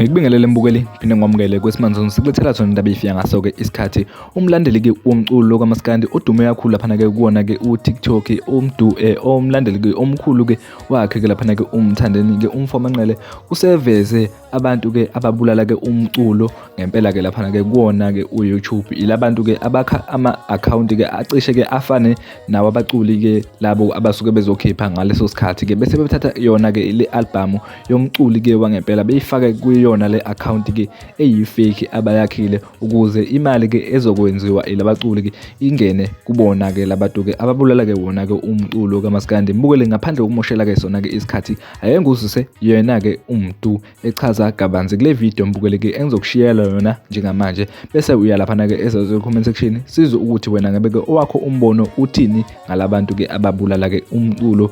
Ngikubingelele mbukeli phinde ngikwamukele kwesimanzoni sikulethela sona indaba ifika ngaso-ke isikhathi umlandeli-ke womculo kamaskandi odume kakhulu laphana-ke kuwona-ke uTikTok umdu eh, omlandeli-ke omkhulu-ke wakhe-ke laphana-ke umthandeni-ke umfo Manqele useveze abantu-ke ababulala-ke umculo ngempela-ke laphana-ke kuwona-ke u-YouTube ilabantu-ke abakha ama-akhawunti-ke acishe-ke afane nawo abaculi-ke labo abasuke bezokhipha ngaleso sikhathi-ke bese bethatha yona-ke le albhamu yomculi-ke wangempela beyifake kuyona le akhawunti-ke eyi-fake abayakhile ukuze imali-ke ezokwenziwa ilabaculi-ke ingene kubona-ke labantu-ke ababulala-ke wona-ke umculo kamaskandi. Mbukele ngaphandle kokumoshela-ke sona-ke isikhathi ake ngikuzwise yena-ke uMdu echaza kabanzi kule video mbukele-ke engizokushiyela yona njengamanje bese uya laphana-ke ezazo comment section sizwe ukuthi wena ngabe-ke owakho umbono uthini ngalabantu-ke ababulala-ke umculo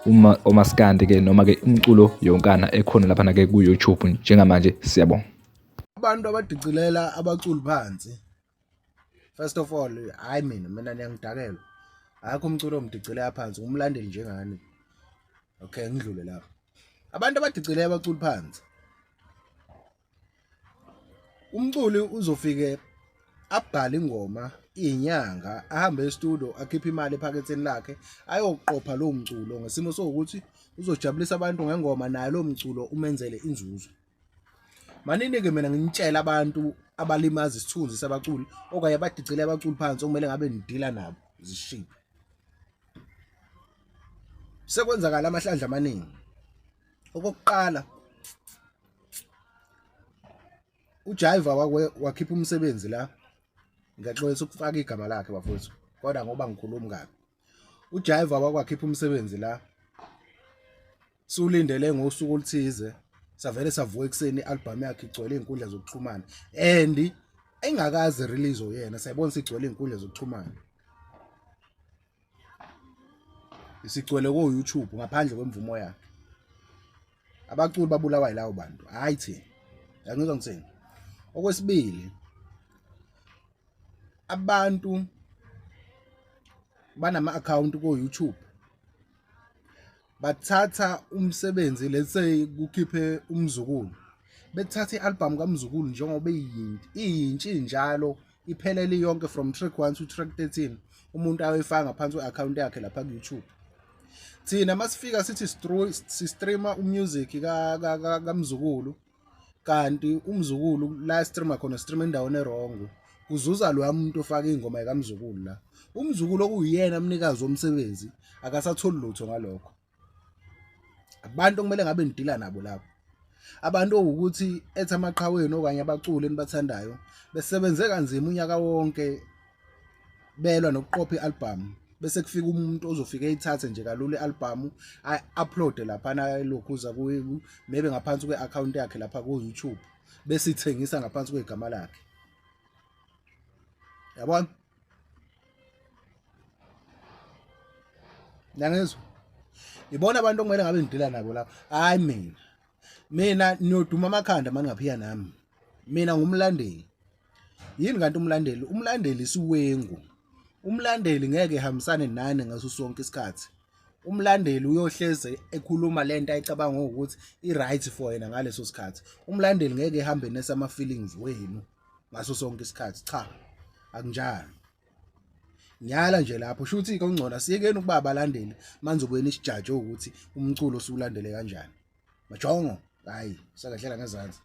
uma omaskandi-ke noma-ke umculo yonkana ekhona laphana-ke ku-YouTube njengamanje. Siyabonga. Abantu abadicilela abaculi phansi first of all, hayi mina niyangidakelwa, akho umculo omdicilela phansi, ngumlandeli njengani. Okay, ngidlule lapho. Abantu abadicilela abaculi phansi, umculi uzofike abhale ingoma inyanga, ahambe e-studio, akhiphe imali ephaketheni lakhe, ayoqopha lowo mculo ngesimo sokuthi uzojabulisa abantu ngengoma, naye lowo mculo umenzele inzuzo. Manini-ke mina nginitshela abantu abalimaza isithunzi sabaculi okanye abadicile abaculi phansi okumele ngabe nidila nabo zishiphe. Sekwenzakala amahlandla amaningi. Okokuqala, uJaiva wakhipha umsebenzi la, ngiyaxolisa ukufaka igama lakhe bafowethu, kodwa ngoba ngikhuluma kabi. UJaiva wakwakhipha umsebenzi la, siwulindele ngosuku oluthize, savele savuka ekuseni i-album yakhe igcwele iy'nkundla zokuxhumana and engakaze release oyena, sayibona sigcwele iy'nkundla zokuxhumana, isigcwele ko-YouTube ngaphandle kwemvumo yakhe. Abaculi babulawa yilawo bantu, hhayi thina. Yangizwa ngithini? Okwesibili, abantu banama-akhawunti ko-YouTube, bathatha umsebenzi, let's say kukhiphe uMzukulu, bethatha i-album kaMzukulu njengoba iyintsha injalo, iphelele yonke from track 1 to track 13, umuntu ayoyifaka ngaphansi kwe-akhawunti yakhe lapha ku-YouTube. Thina masifika sithi si-streama umusic kaMzukulu, kanti uMzukulu la streama khona, streama endaweni e-wrong, kuzuza loya muntu ofaka ingoma kaMzukulu la. UMzukulu okuyena mnikazi womsebenzi akasatholi lutho ngalokho. Abantu okumele ngabe nidila nabo lapho, abantu owukuthi ethi amaqhaweni okanye abaculi enibathandayo besebenze kanzima unyaka wonke belwa nokuqopha i-album, bese kufika umuntu ozofika eyithathe nje kalula i-album, ayi-uploade laphana elokhuza maybe ngaphansi kwe-akhawunti yakhe lapha ku-YouTube, bese ithengisa ngaphansi kwegama lakhe. Yabona, niyangizwa? Ibona abantu okumele ngabe ngidila nabo lapho, hayi mina. Mina niyoduma amakhanda mani ngaphiya nami. Mina ngumlandeli. Yini kanti umlandeli? Umlandeli isiwengu. Umlandeli ngeke ehambisane nani ngaso sonke isikhathi. Umlandeli uyohleze ekhuluma lento ayicabanga ukuthi i-right for yena ngaleso sikhathi. Umlandeli ngeke ehambe nesa ama-feelings wenu ngaso sonke isikhathi. Cha, akunjalo. Ngiyala nje lapho, shuthi kungcono asiyekeni ukuba abalandeli manje, ubuyeni isijaje ukuthi umculo osulandele kanjani. Majongo, hayi, sakahlela ngezansi.